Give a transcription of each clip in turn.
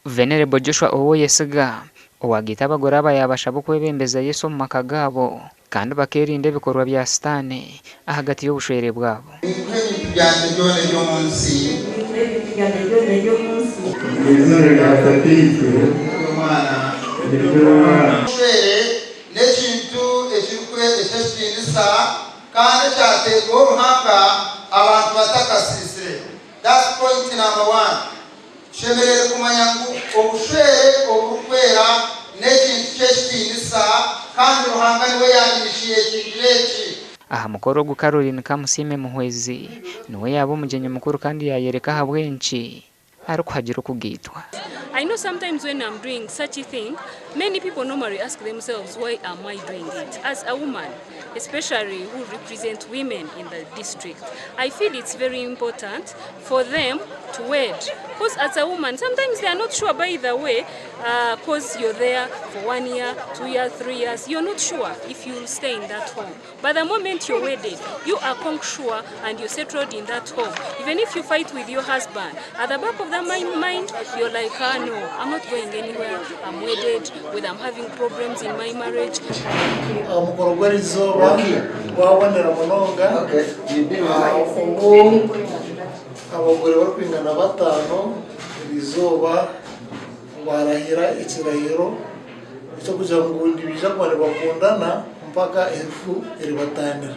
Venerable Joshua Owoyesiga, owagaita abagore aba yaabashaba okwebembeza Yesu omu maka gaabo kandi bakeerinda ebikorwa bya sitaane ahagati y'obushwere bwabo. Ninkuha ebintu byangye byona eby'omu nsi. Ninkuha ebintu byangye byona eby'omu nsi. Omu iziina rya Tataitwe, N'ery'Omwana. N'ery'Omwana. Obushwere n'ekintu eky'ekitiinisa kandi ekyateebwaho Ruhanga abantu batakasiisire. That's point number one. Tushemereire kumanya ngu obushwere oburikwera n'ekintu ky'ekitiinisa kandi Ruhanga niwe yaainitiatingire eki. Aha mukoro ogu Caroline Kamusiime Muhwezi niwe yaaba omugyenyi mukuru kandi yaayoreka ahabw'enki arikuhagira okugaitwa. I know sometimes when I'm doing such a thing, many people normally ask themselves why am I doing it as a woman, especially who represent women in the district. I feel it's very important for them to wed because as a woman sometimes they are not sure by the way because uh, you're there for one year, 2 years, 3 years, you're not sure if you'll stay in that home. But the moment you're wedded, you are sure and you're settled in that home. Even if you fight with your husband, at the back of the mind, you're like, ah, no, I'm not going anywhere. I'm wedded, whether I'm having problems in my marriage. Omukoro gw'erizooba gwabonera munonga obu abagore barikwingana bataano erizooba barahira ekirahiro eky'okugira ngu nibaija kuba nibakundana mpaka erufu eribatanira.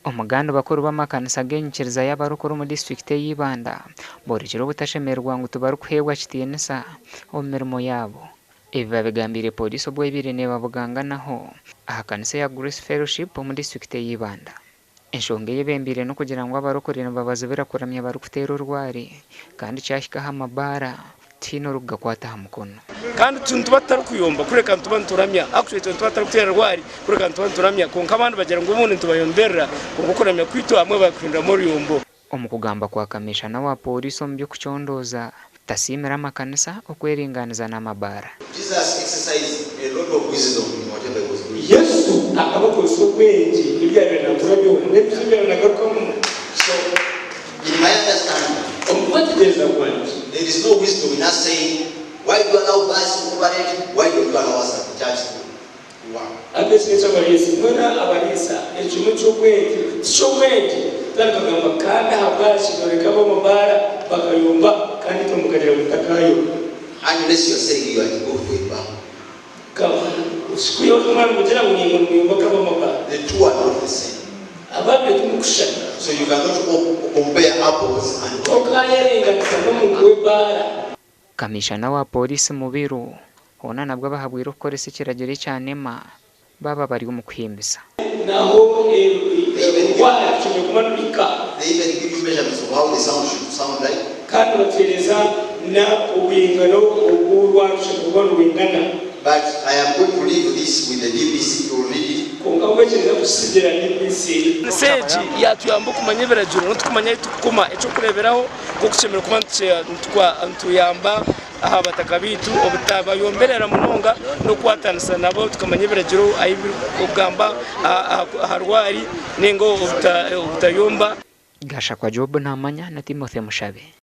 Omuganda bakuru b'amakanisa g'enyikiriza y'abarokore omu disiturikiti ey'e Ibanda borekire obutashemererwa ngu tibarikuheebwa kitiinisa omu mirimo yaabo. Ebi babigambiire pooriisi obu ebaire neebabuganganaho aha kanisa eya Grace Fellowship omu disiturikiti ey'e Ibanda. Enshonga eyebembeire n'okugira ngu abarokore nibabazibira kuramya barikuteera orwari kandi kyahika aha mabaara tihaine orikugakwata aha mukono. Kandi nituba tutarikuyomba kureka nituba nituramya. Actually itwe nituba tutarikuteera rwari kureka nituba nituramya kwonka abandi bagira ngu obundi nitubayomberera kwonka okuramya kwaitu hamwe bakuhinduramu oruyombo. Omu kugamba kwa Kamishana wa Pooriisi omu by'okucondooza, tasiimire amakanisa okweringaaniza n'amabaara. Jesus exercised a lot of wisdom in whatever he was doing. Yesu akaba akozesa obwengye ebi yaabaire naakora byona n'ebizibu ebi yaabaire naagarukamu. So, in my understanding, Omu kwetegyereza kwangye. there is no wisdom in us saying, Why do you allow bars to operate? Why don't you allow us at the church to work? Hati eki n'eky'abariisa. Mbwenu abariisa, ekyo n'eky'obwengye. Tiky'obwengye kutandika kugamba, Kandi ahabwaki noreka ab'omu baara bakayomba kandi itwe mukagira ngu tutakaayomba? Unless you are saying you are to go to a bar. Kwihaho mwaba nimugira ngu naimwe nimuyomba nk'ab'omu baara. The two are not the same. Ababiri timukushushana. So you cannot compare apples and oranges. Tokayerenganisa n'omuntu w'ebaara. Kamishana wa Pooriisi Mubiru hoona nabwo abahabwire okukoresa ekiragiro ekya NEMA baaba bari omu kuhimbisa. Naho orwari tushemereire kuba nibihika. They even give you measurements of how the sound should sound like. Kandi batuheereza na obwingano obu orwari rushemereire kuba nirwingana. But I am going to leave this with the DPC to read it. Kwonka mbwenu eki ninza kukitsigira DPC. Ensi egi yaatuyamba okumanya ebiragiro n'otukumanya ahu turikukoma. Eky'okureeberaho, nk'oku tushemereire kuba nituyamba aha bataka baitu obutabayomberera munonga n'okukwatanisa nabo tukamanya ebiragiro ahu birikugamba aha rwari nainga obutayomba. Gashakwa Job Namanya na Timothy Mushabe.